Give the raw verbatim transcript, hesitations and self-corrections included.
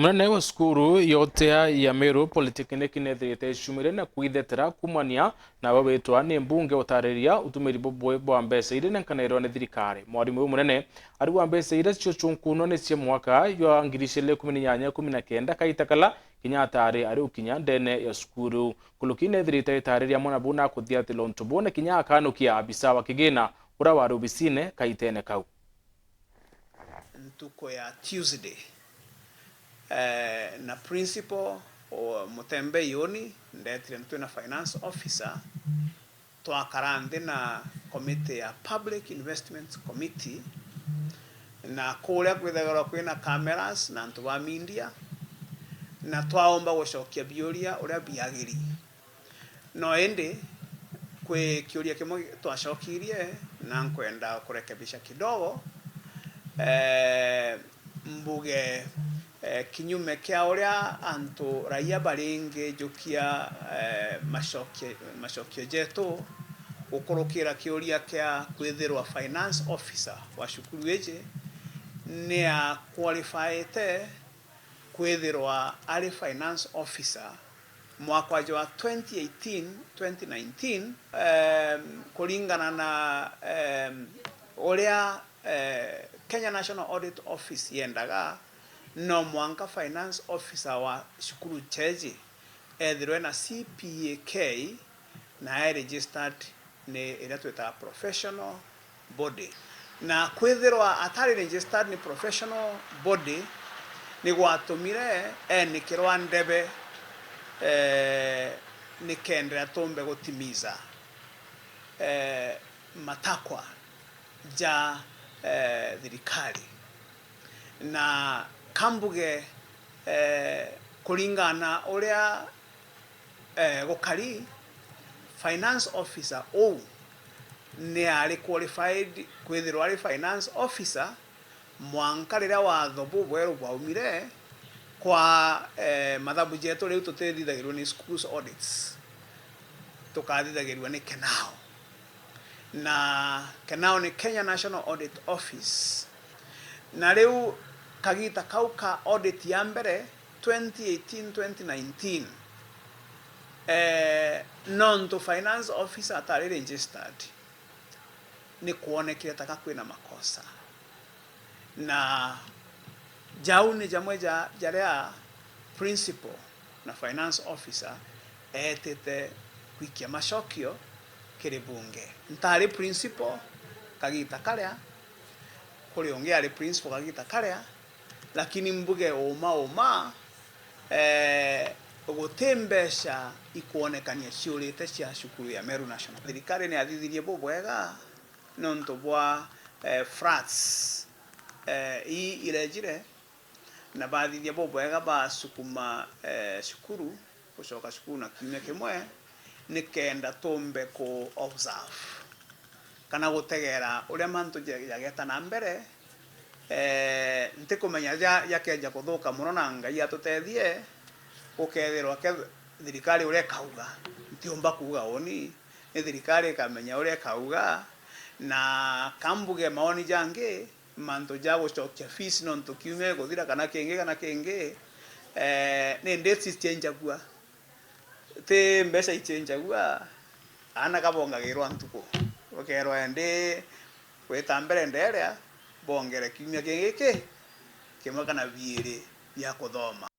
Munene wa cukuru yotea ya Meru Polytechnic nethirite icumire na kwithetera kumania na bawitwa ni mbunge utariria utumiri bubwe bwa mbeca iria nenkanirwa ni thirikari. Mwarimu uyu munene ariuga mbeca iria cio cunkunwa ni cia mwaka jwa ngiri igiri na ikumi na inyanya ikumi na kenda, kaita kala kinya atari ari ukinya ndene ya cukuru. Kuluki nethirite itariria mwana buna kuthiatira untu buna kinya akanukia abisa wa kigina uria wari obisine kaitene kau. Ntuku ya Tuesday, eh, na principal o Mutembei uni ndetire twina finance officer, twakara nthi na committee ya Public Investments Committee, na kuria kwithagirwa kwina cameras na antu ba media, na twaomba gucokia biuria uria biagiri. No indi, kwi kiuria kimwe twacokirie, na nkwenda kurekebisha kidogo, eh, mbuge, eh, kinyume kia uria antu raia baringijukia, eh, macokio, macokio jetu, gukurukira kiuria kia kwithirwa finance officer wa cukuru iji, ni a qualifiete kwithirwa ari finance officer mwaka jwa twenty eighteen, twenty nineteen, em, kuringana na, em, uria, eh, Kenya National Audit Office yendaga, no mwanka finance officer wa cukuru cheji ethirwe na C P A K na e registered ni iria twitaga professional body. Na kwithirwa atari registered ni professional body, ni gwatumire enikirwa ndebe, eh, nikenda tumbe gutimiza, eh, matakwa ja, eh, thirikari. Na kambuge, eh, kuringana uria eh, gukari, finance officer uu ni ari qualified kwithirwa ari finance officer mwanka riria watho bubweru bwaumire kwa, eh, mathabu jetu riu tutithithagirua ni schools audits, tukathithagirua ni KENAO. Na KENAO ni Kenya National Audit Office. Na riu kagita kau ka audit ya mbere, twenty eighteen, twenty nineteen, eh, nontu finance officer atari registered, ni kwonekire ta ka kwina makosa. Na jau ni jamwe ja jaria principal na finance officer eetite gwikia macokio kiri bunge. Ntari principal kagita karia, kuri ungi ari principal kagita karia, lakini mbuge uma uma, eh, guti mbeca ikwonekania ciurite cia cukuru ya Meru National. Thirikari ni yathithirie bubwega nontu bwa, eh, floods, eh, ii irejire, na bathithia bubwega basukuma, eh, cukuru, gucoka cukuru na kiumia kimwe, nikenda tumbe ku observe kana gutegera uria mantu ja-, jageta na mbere. Eh, ntikumenya ja-, jakeja kuthuka mono, na Ngai atutethie, gukethirwa ke thirikari uria ikauga, ntiumba kuuga uni, ni thirikari ikamenya uria ikauga, na kambuge maoni jangi, mantu ja gucokia fees nontu kiumia gikuthira kana kingi kana kingi, eh, ni dates ichenjagua. Ti mbeca ichenjagua, aana kabongagirwa ntuku. Ukerwa endi gwita mbere nderia, bongere kiumia kingi ki kimwe kana biiri bia kuthoma.